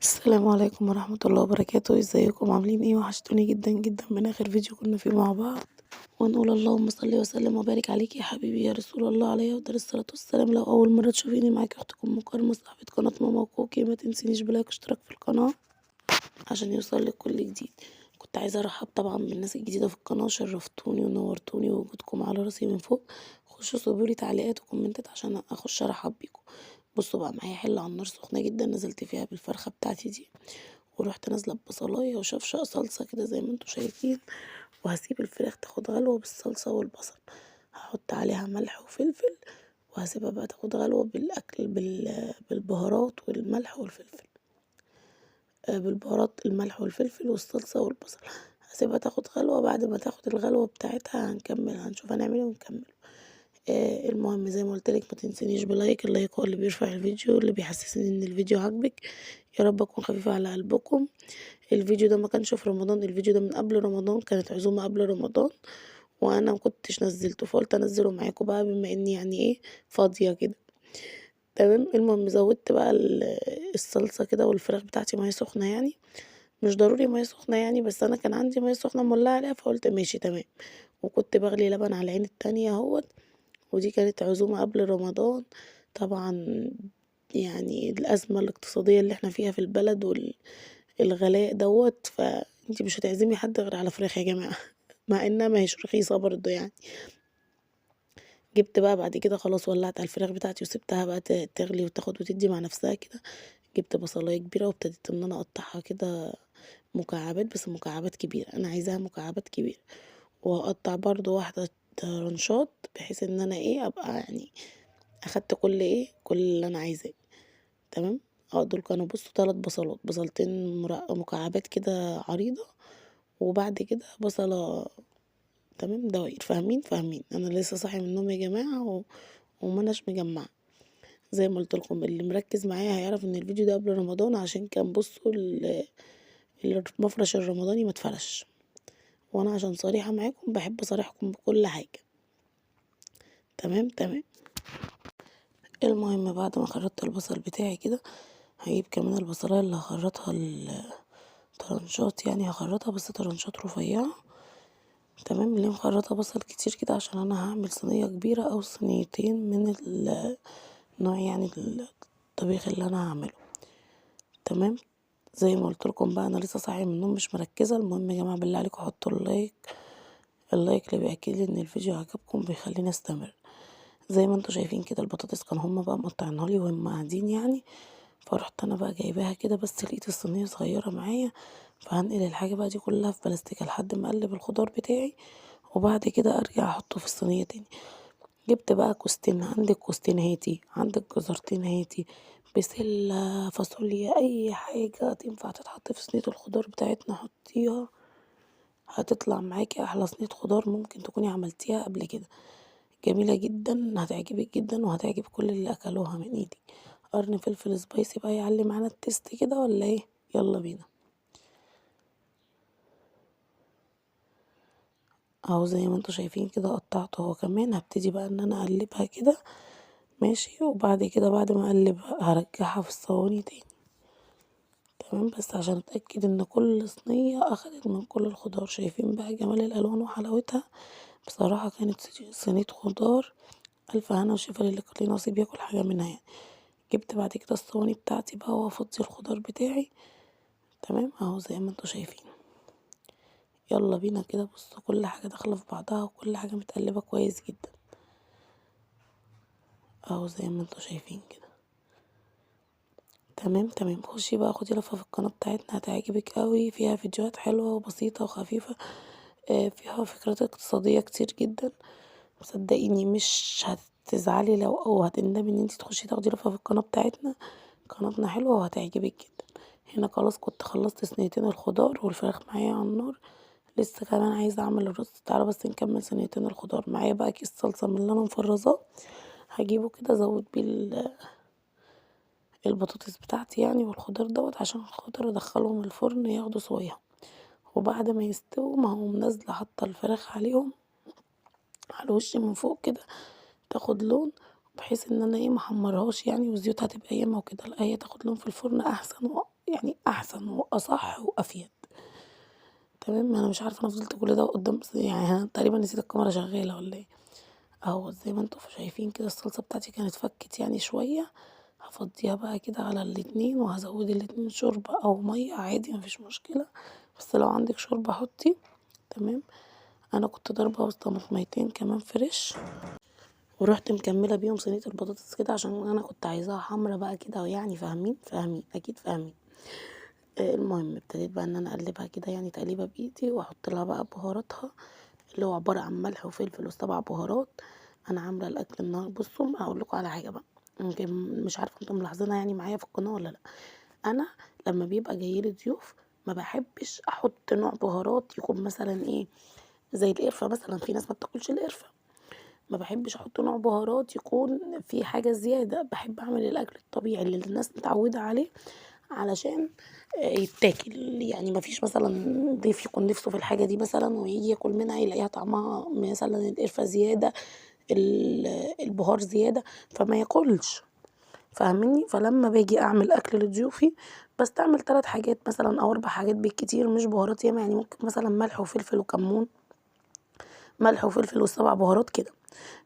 السلام عليكم ورحمة الله وبركاته. ازيكم عاملين ايه؟ وحشتوني جدا جدا من اخر فيديو كنا فيه مع بعض. ونقول اللهم صل وسلم وبارك عليك يا حبيبي يا رسول الله عليه افضل الصلاة والسلام. لو اول مرة تشوفيني، معاكي اختكم ام كرمة صاحبة قناة ماما وكوكي. ما تنسينيش ب like واشتراك في القناة عشان يوصلك كل جديد. كنت عايزة ارحب طبعا بالناس الجديدة في القناة، شرفتوني ونورتوني ووجودكم على راسي من فوق. خشوا سيبولي تعليقات وكومنتات عشان اخش ارحب بيكم. بصوا بقى، معايا حله على النار سخنة جدا، نزلت فيها بالفرخه بتاعتي دي، ورحت نازله ببصلايه وشفشق صلصه كده زي ما انتم شايفين، وهسيب الفراخ تاخد غلوه بالصلصه والبصل. هحط عليها ملح وفلفل وهسيبها بقى تاخد غلوه بالاكل بالبهارات والملح والفلفل، بالبهارات الملح والفلفل والصلصه والبصل. هسيبها تاخد غلوه، بعد ما تاخد الغلوه بتاعتها هنكمل، هنشوف هنعمل ايه ونكمل. المهم زي ما قلتلك ما تنسينيش ب like، ال like هو اللي بيرفع الفيديو، اللي بيحسسني ان الفيديو عاجبك. يا رب اكون خفيفة على قلبكم. الفيديو ده ما كانش في رمضان، الفيديو ده من قبل رمضان، كانت عزومة قبل رمضان وانا ما كنتش نزلته، فقلت انزله معاكم بقى بما اني يعني ايه فاضية كده. تمام. المهم زودت بقى الصلصه كده، والفراخ بتاعتي مية سخنة، يعني مش ضروري مية سخنة يعني، بس انا كان عندي مية سخنة مولعه عليها فقلت ماشي تمام. وكنت بغلي لبن على العين التانية اهوت. ودي كانت عزومة قبل رمضان طبعا، يعني الأزمة الاقتصادية اللي احنا فيها في البلد والغلاء دوت، فانتي مش هتعزمي حد غير على فراخ يا جماعة مع انها ما هيش رخيصة برضو يعني. جبت بقى بعد كده خلاص، ولعت على الفراخ بتاعتي وسبتها بقى تغلي وتاخد وتدي مع نفسها كده. جبت بصلاية كبيرة وابتديت ان انا اقطعها كده مكعبات، بس مكعبات كبيرة، انا عايزاها مكعبات كبيرة. وهقطع برضو واحدة رنشات بحيث ان انا ايه ابقى يعني اخدت كل ايه كل اللي انا عايزاه. تمام. دول كانوا بصوا 3 بصلات، بصلتين مكعبات كده عريضة، وبعد كده بصلة تمام دوائر. فاهمين؟ فاهمين. انا لسه صاحية من النوم يا جماعة ومناش مجمعة. زي ما قلت لكم اللي مركز معايا هيعرف ان الفيديو ده قبل رمضان، عشان كان بصوا المفرش الرمضاني ما اتفرش، وانا عشان صريحة معاكم بحب اصارحكم بكل حاجة. تمام تمام. المهم بعد ما خرطت البصل بتاعي كده، هجيب كمان البصلايه اللي هخرطها الطرنشات، يعني هخرطها بس طرنشات رفيعة. تمام. ليه مخرطه بصل كتير كده؟ عشان انا هعمل صينية كبيرة او صينيتين من النوع يعني الطبيخ اللي انا هعمله. تمام. زي ما قلت لكم بقى انا لسه صاحية من النوم مش مركزه. المهم يا جماعة بالله عليكم حطوا ال like، ال like اللي بيأكد لي ان الفيديو عجبكم بيخليني استمر. زي ما انتم شايفين كده البطاطس كانوا هما بقى مقطعينها لي وهم قاعدين يعني، فرحت انا بقى جايباها كده، بس لقيت الصينية صغيرة معايا، فهنقل الحاجة بقى دي كلها في بلاستيكه لحد ما اقلب الخضار بتاعي، وبعد كده ارجع احطه في الصينية تاني. جبت بقى كوستين، عندك كوستين هاتي، عندك جزرتين هاتي، بسلة، فاصوليا، اي حاجة تنفع تتحط في صينية الخضار بتاعتنا حطيها، هتطلع معاكي احلى صينية خضار ممكن تكوني عملتيها قبل كده. جميلة جدا، هتعجبك جدا وهتعجب كل اللي اكلوها من ايدي. قرن فلفل spicy بقى يعلي معانا ال taste كده ولا ايه؟ يلا بينا. اهو زي ما انتم شايفين كده قطعته اهو كمان. هبتدي بقى ان انا اقلبها كده ماشي، وبعد كده بعد ما اقلبها هرجعها في الصواني تاني. تمام. بس عشان اتاكد ان كل صينية اخدت من كل الخضار. شايفين بقى جمال الالوان وحلاوتها؟ بصراحة كانت صينية خضار الف هنا وشفا للي كان ليه نصيب ياكل حاجة منها يعني. جبت بعد كده الصواني بتاعتي بقى وافضي الخضار بتاعي. تمام اهو زي ما انتم شايفين. يلا بينا كده. بصوا كل حاجة داخله في بعضها وكل حاجة متقلبة كويس جدا اهو زي ما انتم شايفين كده. تمام تمام. خشي بقى خدي لفه في القناة بتاعتنا، هتعجبك قوي، فيها فيديوهات حلوة وبسيطة وخفيفة، فيها فكرات اقتصادية كتير جدا. صدقيني مش هتزعلي لو او هتندمي ان انتي تخشي تاخدي لفه في القناة بتاعتنا. قناتنا حلوة وهتعجبك جدا. هنا خلاص كنت خلصت صينيتين الخضار والفراخ معايا على النار، لسه كمان عايزه اعمل الرز. تعالوا بس نكمل صينيتين الخضار. معايا بقى كيس صلصه من اللي انا مفرزاه، هجيبه كده ازود بيه البطاطس بتاعتي يعني والخضار دوت، عشان خاطر ادخلهم الفرن ياخدوا سواهم. وبعد ما يستووا ما هو نازله حاطه الفراخ عليهم على الوش من فوق كده تاخد لون، بحيث ان انا ايه محمرهاش يعني والزيوت هتبقى ياما وكده، لا هي تاخد لون في الفرن احسن يعني احسن واصح وافيد. تمام. انا مش عارفه انا فضلت كل ده قدام، يعني انا تقريبا نسيت الكاميرا شغالة ولا ايه. اهو زي ما انتم شايفين كده الصلصه بتاعتي كانت فكت يعني شوية، هفضيها بقى كده على الاتنين، وهزود الاتنين شوربة او مية عادي مفيش مشكلة، بس لو عندك شوربة حطي. تمام. انا كنت ضاربه طماطميتين كمان fresh، ورحت مكملة بيهم صينية البطاطس كده عشان انا كنت عايزاها حمرا بقى كده، يعني فاهمين فاهمين اكيد فاهمين. المهم ابتديت بقى ان انا اقلبها كده يعني تقليبه بايدي، واحط لها بقى بهاراتها اللي هو عبارة عن ملح وفلفل وسبع بهارات. انا عامله الاكل النهارده، بصوا هقول لكم على حاجة بقى، يمكن مش عارفه انتم ملاحظينها يعني معايا في القناة ولا لا. انا لما بيبقى جايلي ضيوف ما بحبش احط نوع بهارات يكون مثلا ايه زي القرفه مثلا، في ناس ما بتاكلش القرفه، ما بحبش احط نوع بهارات يكون في حاجة زيادة. بحب اعمل الاكل الطبيعي اللي الناس متعوده عليه علشان يتاكل، يعني ما فيش مثلا ضيف يكون نفسه في الحاجة دي مثلا ويجي ياكل منها يلاقيها طعمها مثلا القرفه زيادة، البهار زيادة، فما ياكلش، فاهميني؟ فلما باجي اعمل اكل لضيوفي بستعمل 3 حاجات مثلا او 4 حاجات بالكتير، مش بهارات ياما، يعني ممكن مثلا ملح وفلفل وكمون، ملح وفلفل والسبع بهارات كده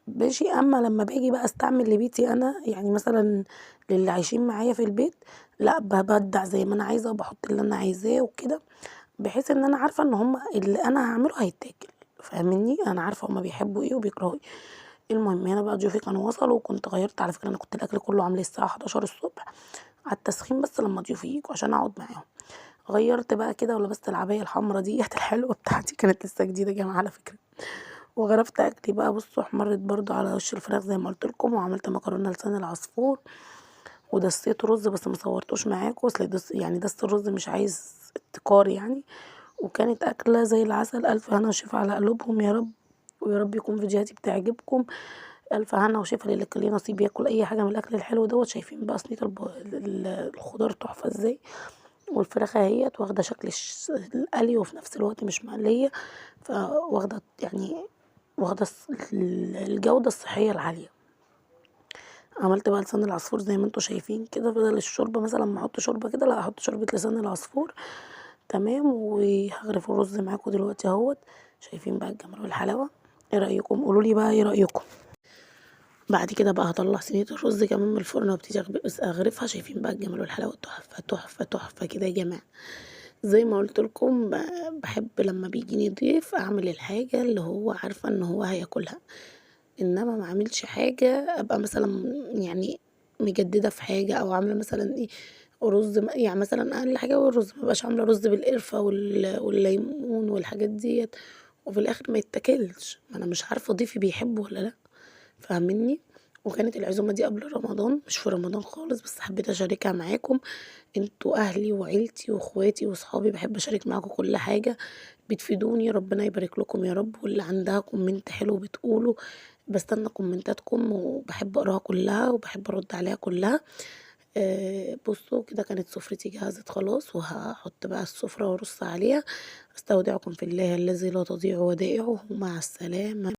ماشي. اما لما باجي بقى استعمل لبيتي انا، يعني مثلا للي عايشين معايا في البيت، لا ببدع زي ما انا عايزه وبحط اللي انا عايزاه وكده، بحيث ان انا عارفه ان هم اللي انا هعمله هيتاكل، فاهميني؟ انا عارفه هم بيحبوا ايه وبيكرهوا ايه. المهم هنا بقى ضيوفي كانوا وصلوا، وكنت غيرت على فكرة، انا كنت الاكل كله عاملاه الساعة 11 الصبح على التسخين، بس لما ضيوفي يجوا عشان اقعد معاهم. غيرت بقى كده ولبست العباية الحمراء دي الحلوة بتاعتي، كانت لسه جديدة يا جماعة على فكرة. وغرفت اكلي بقى، بصوا احمرت برضو على وش الفراخ زي ما قلت لكم، وعملت مكرونه لسان العصفور، ودسيت رز بس ما صورتوش معاكم، اصل دس الرز مش عايز ابتكار يعني. وكانت اكله زي العسل، الف هنا وشفا على قلوبهم يا رب، ويا رب يكون فيديوهاتي بتعجبكم. الف هنا وشفا للي كان ليه نصيب ياكل اي حاجة من الاكل الحلو دوت. شايفين بقى صينية الخضار تحفة ازاي، والفراخ اهيت واخده شكل القلي وفي نفس الوقت مش مقلية، فواخده يعني واخده الجودة الصحية العالية. عملت بقى لسان العصفور زي ما انتم شايفين كده، بدل الشوربة مثلا ما احط شوربة كده، لا احط شوربة لسان العصفور. تمام. وهغرف الرز معاكم دلوقتي اهوت. شايفين بقى الجمال والحلاوه؟ ايه رايكم؟ قولوا لي بقى ايه رايكم. بعد كده بقى هطلع صينية الرز كمان من الفرن وابتدي اغرفها. شايفين بقى الجمال والحلاوه؟ تحفة تحفة تحفة كده يا جماعة. زي ما قلت لكم بحب لما بيجيني ضيف اعمل الحاجة اللي هو عارفه ان هو هياكلها، انما ما اعملش حاجة ابقى مثلا يعني مجدده في حاجة، او عامله مثلا ايه رز يعني مثلا اقل حاجة هو الرز، ما بقاش عامله رز بالقرفه والليمون والحاجات ديت، وفي الاخر ما يتاكلش. ما انا مش عارفه ضيفي بيحبه ولا لا، فاهميني؟ وكانت العزومة دي قبل رمضان، مش في رمضان خالص، بس حبيت اشاركها معاكم. انتوا اهلي وعيلتي واخواتي واصحابي، بحب اشارك معاكم كل حاجة، بتفيدوني، ربنا يبارك لكم يا رب. واللي عندها comment حلو بتقوله، بستنى كومنتاتكم وبحب اقراها كلها وبحب ارد عليها كلها. بصوا كده كانت سفرتي جهزت خلاص، وهحط بقى السفرة وارص عليها. استودعكم في الله الذي لا تضيع ودائعه، مع السلامة.